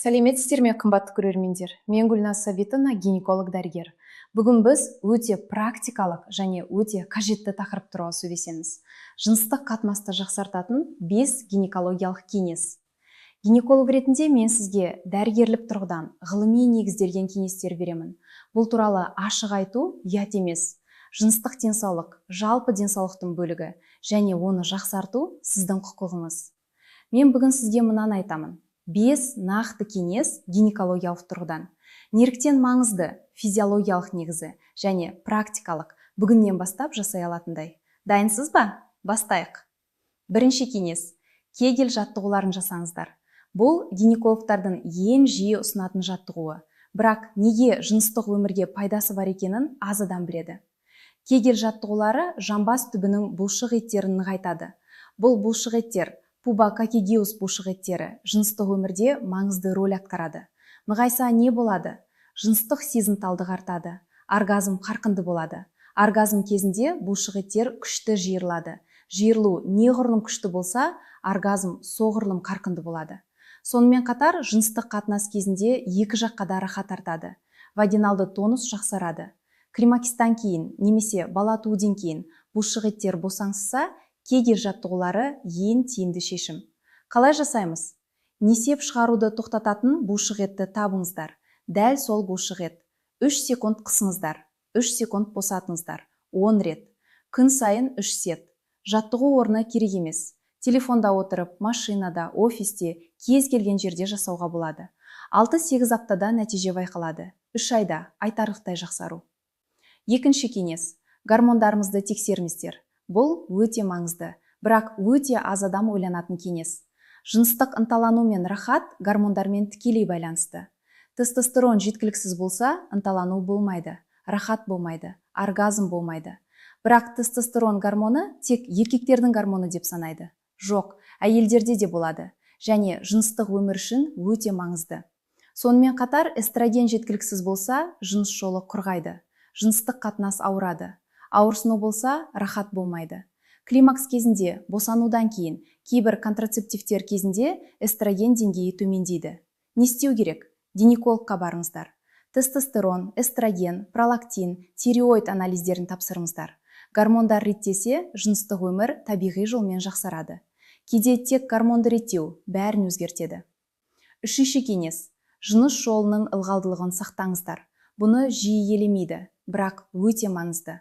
Сәлеметсіздер ме, қымбатты көрермендер! Мен Гүлназ Сабитовна, гинеколог дәрігер. Бүгін біз өте практикалық және өте қажетті тақырып туралы сөйлесеміз: жыныстық қатынасты жақсартатын 5 гинекологиялық кеңес. Гинеколог ретінде мен сізге дәрігерлік тұрғыдан ғылыми негізделген кеңестер беремін. Бұл туралы ашық айту ұят емес. Жыныстық денсаулық – жалпы денсаулықтың бөлігі және оны жақсарту – сіздің құқығыңыз. Мен бүгін сізге мынаны айтамын: 5 нақты кеңес гинекологиялық тұрғыдан. Неліктен маңызды, физиологиялық негізі және практикалық, бүгіннен бастап жасай алатындай. Дайынсыз ба? Бастайық. Бірінші кеңес: Кегель жаттығуларын жасаңыздар. Бұл гинекологтардың ең жиі ұсынатын жаттығуы, бірақ неге жыныстық өмірге пайдасы бар екенін аз адам біледі. Кегель жаттығулары жамбас түбінің бұлшық еттерін нығайтады. Бұл бұлшық еттер, пубококкигеус бұлшық еттері, жыныстық өмірде маңызды роль атқарады. Нығайса, не болады? Жыныстық сезімталдық артады, оргазм қарқынды болады. Оргазм кезінде бұлшық еттер күшті жиырылады. Жиырылу неғұрлым күшті болса, оргазм соғұрлым қарқынды болады. Сонымен қатар жыныстық қатынас кезінде екі жаққа да рахат артады, вагиналды тонус жақсарады. Климакстан кейін немесе бала туудан кейін бұлшық еттер босаңсыса, Кегель жаттығулары ең тиімді шешім. Қалай жасаймыз? Несеп шығаруды тоқтататын бұлшық етті табыңыздар. Дәл сол бұлшық ет. 3 секунд қысыңыздар, 3 секунд босатыңыздар, 10 рет. Күн сайын үш сет. Жаттығу орны керек емес: телефонда отырып, машинада, офисте, кез келген жерде жасауға болады. 6-8 аптада нәтиже байқалады, 3 айда айтарлықтай жақсару. Екінші кеңес: гормондарымызды тексеріңіздер. Бұл өте маңызды, бірақ өте аз адам ойланатын кеңес. Жыныстық ынталану мен рахат гормондармен тікелей байланысты. Тестостерон жеткіліксіз болса, ынталану болмайды, рахат болмайды, оргазм болмайды. Бірақ тестостерон гормоны тек еркектердің гормоны деп санайды. Жоқ, әйелдерде де болады және жыныстық өмір үшін өте маңызды. Сонымен қатар эстроген жеткіліксіз болса, жыныс жолы құрғайды, жыныстық қатынас ауырады. Ауырсыну болса, рахат болмайды. Климакс кезінде, босанудан кейін, кейбір контрацептивтер кезінде эстроген деңгейі төмендейді. Не істеу керек? Гинекологқа барыңыздар. Тестостерон, эстроген, пролактин, тиреоид анализдерін тапсырыңыздар. Гормондар реттесе, жыныстық өмір табиғи жолмен жақсарады. Кейде тек гормонды реттеу бәрін өзгертеді. Үшінші кеңес: жыныс жолының ылғалдылығын сақтаңыздар. Бұны жиі елемейді, бірақ өте маңызды.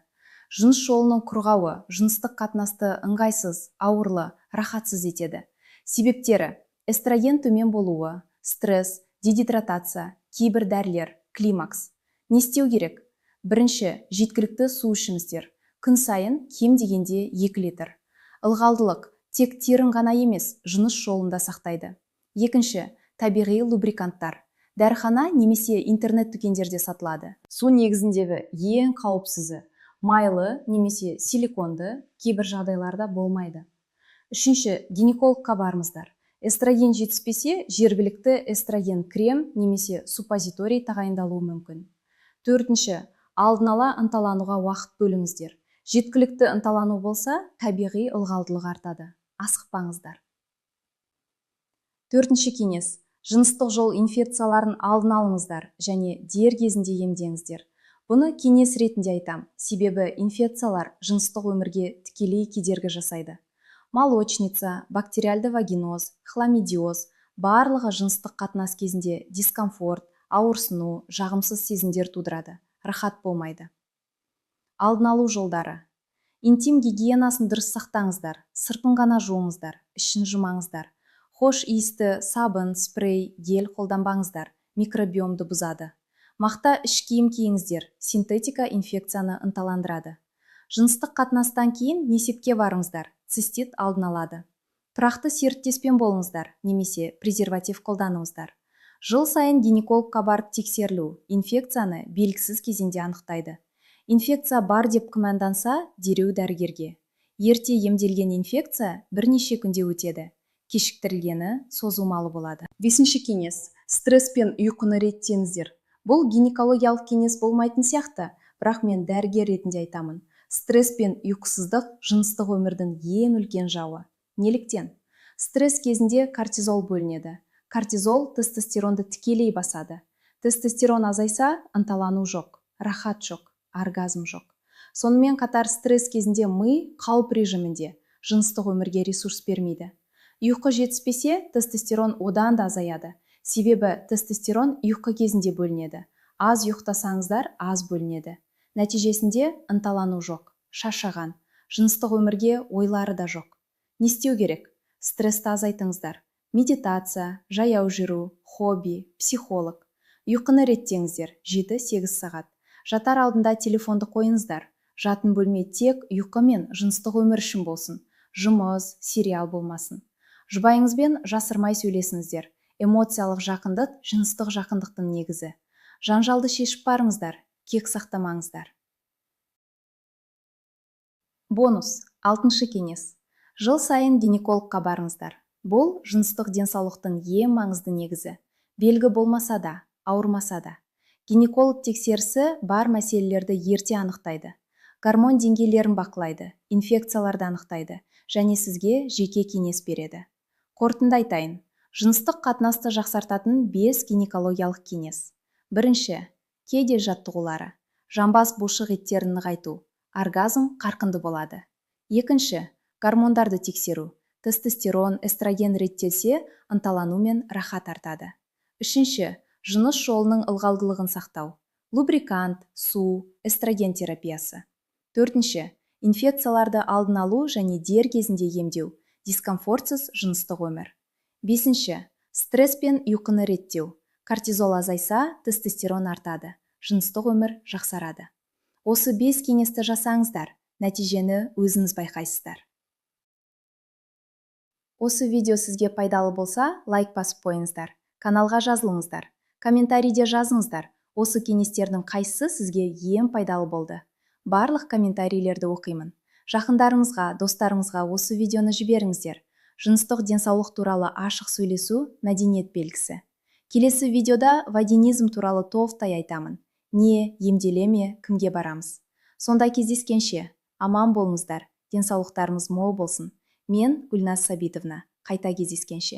Жыныс жолының құрғауы жыныстық қатынасты ыңғайсыз, ауырлы, рахатсыз етеді. Себептері: эстроген төмен болуы, стресс, дегидратация, кейбір дәрілер, климакс. Не істеу керек? Бірінші, жеткілікті су ішіңіздер. Күн сайын кем дегенде 2 литр. Ылғалдылық тек терін ғана емес, жыныс жолын да сақтайды. Екінші, табиғи лубриканттар дәріхана немесе интернет дүкендерде сатылады. Су негізіндегі ең қауіпсізі. Майлы немесе силиконды кейбір жағдайларда болмайды. Үшінші, гинекологқа барыңыздар. Эстроген жетіспесе, жергілікті эстроген крем немесе суппозиторий тағайындалуы мүмкін. Төртінші, алдын ала ынталануға уақыт бөліңіздер. Жеткілікті ынталану болса, табиғи ылғалдылық артады. Асықпаңыздар. Төртінші кеңес: жыныстық жол инфекцияларын алдын алыңыздар және дер кезінде емдеңіздер. Бұны кеңес ретінде айтам, себебі инфекциялар жыныстық өмірге тікелей кедергі жасайды. Молочница, бактериальды вагиноз, хламидиоз – барлығы жыныстық қатынас кезінде дискомфорт, ауырсыну, жағымсыз сезімдер тудырады, рахат болмайды. Алдын алу жолдары: интим гигиенасын дұрыс сақтаңыздар. Сыртын ғана жуыңыздар, ішін жумаңыздар. Хош иісті сабын, спрей, гель қолданбаңыздар, микробиомды бұзады. Мақта іш киім киіңіздер, синтетика инфекцияны ынталандырады. Жыныстық қатынастан кейін несепке барыңыздар, цистит алдын алады. Тұрақты серіктеспен болыңыздар немесе презерватив қолданыңыздар. Жыл сайын гинекологқа барып тексерілу инфекцияны белгісіз кезеңде анықтайды. Инфекция бар деп күмәнданса, дереу дәрігерге. Ерте емделген инфекция бірнеше күнде өтеді, кешіктірілгені созылмалы болады. Бесінші кеңес: стресс пен ұйқыны реттеңіздер. Бұл гинекологиялық кеңес болмайтын сияқты, бірақ мен дәрігер ретінде айтамын: стресс пен ұйқысыздық – жыныстық өмірдің ең үлкен жауы. Неліктен? Стресс кезінде кортизол бөлінеді. Кортизол тестостеронды тікелей басады. Тестостерон азайса, ынталану жоқ, рахат жоқ, оргазм жоқ. Сонымен қатар стресс кезінде ми қалып режимінде, жыныстық өмірге ресурс бермейді. Ұйқы жетіспесе, тестостерон одан да азаяды. Себебі тестостерон ұйқы кезінде бөлінеді. Аз ұйықтасаңыздар, аз бөлінеді. Нәтижесінде ынталану жоқ, шаршаған, жыныстық өмірге ойлары да жоқ. Не істеу керек? Стрессті азайтыңыздар. Медитация, жаяу жүру, хобби, психолог. Ұйқыны реттеңіздер, 7-8 сағат. Жатар алдында телефонды қойыңыздар. Жатын бөлме тек ұйқы мен жыныстық өмір үшін болсын. Жұмыс, сериал болмасын. Жұбайыңызбен жасырмай сөйлесіңіздер. Эмоциялық жақындық жыныстық жақындықтың негізі. Жанжалды шешіп барыңыздар, кек сақтамаңыздар. Бонус, 6-шы кеңес. Жыл сайын гинекологқа барыңыздар. Бұл жыныстық денсаулықтың ең маңызды негізі. Белгі болмаса да, ауырмаса да. Гинеколог тексерісі бар мәселелерді ерте анықтайды. Гормон деңгейлерін бақылайды, инфекцияларды анықтайды және сізге жеке кеңес береді. Қорытынды айтайын. Жыныстық қатынасты жақсартатын 5 гинекологиялық кеңес. Бірінші, Кегель жаттығулары. Жамбас бұлшық еттерін нығайту. Оргазм қарқынды болады. Екінші, гормондарды тексеру. Тестостерон, эстроген реттелсе, ынталану мен рахат артады. Үшінші, жыныс жолының ылғалдылығын сақтау. Лубрикант, су, эстроген терапиясы. Төртінші, инфекцияларды алдын алу және дер кезінде емдеу. Дискомфортсыз жыныстық өмір. Бесінші, стресс пен ұйқыны реттеу. Кортизол азайса, тестостерон артады. Жыныстық өмір жақсарады. Осы 5 кеңесті жасаңыздар, нәтижені өзіңіз байқайсыздар. Осы видео сізге пайдалы болса, лайк басып қойыңыздар, каналға жазылыңыздар, комментарийде жазыңыздар, осы кеңестердің қайсысы сізге ең пайдалы болды. Барлық комментарийлерді оқимын. Жақындарыңызға, достарыңызға осы видеоны жіберіңіздер. Жыныстық денсаулық туралы ашық сөйлесу мәдениет белгісі. Келесі видеода вагинизм туралы толықтай айтамын. Не, емделе ме, кімге барамыз? Сонда кездескенше, аман болыңыздар, денсаулықтарыңыз мол болсын. Мен Гүлназ Сабитовна. Қайта кездескенше.